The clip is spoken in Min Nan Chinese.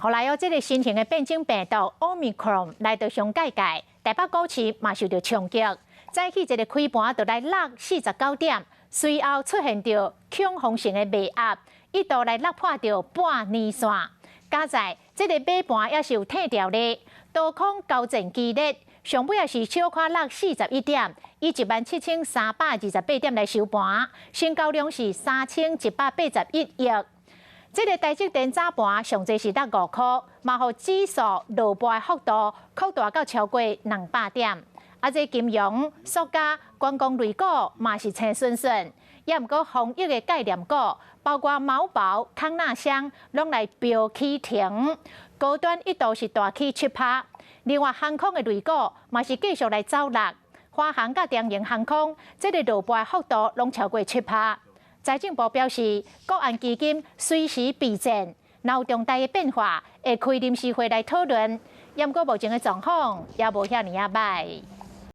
予來哦，這个新型的變種病毒 Omicron 來到商界界，台北股市嘛受著衝擊。早起一个開盤就來落49點，隨後出現著恐慌性的賣壓，一度來落破著半年線。佳哉這个尾盤也是有退掉咧，多空交戰激烈，上尾也是小可落41點，以17,328點來收盤，成交量是3,181億。這个台積電早盤上濟是落5箍，嘛予指數落盤的幅度擴大到超過200點。啊，這金融、塑膠、觀光類股嘛是青順順，也毋過防疫的概念股，包括毛寶、康那香，攏來飆起停，高端一度是大起7趴。另外航空的類股嘛是繼續來走落，華航佮長榮航空，這个落盤的幅度攏超過7趴。財政部表示，國安基金隨時備戰，若有重大的變化，會開臨時會來討論。毋過目前的狀況也無遐爾仔䆀。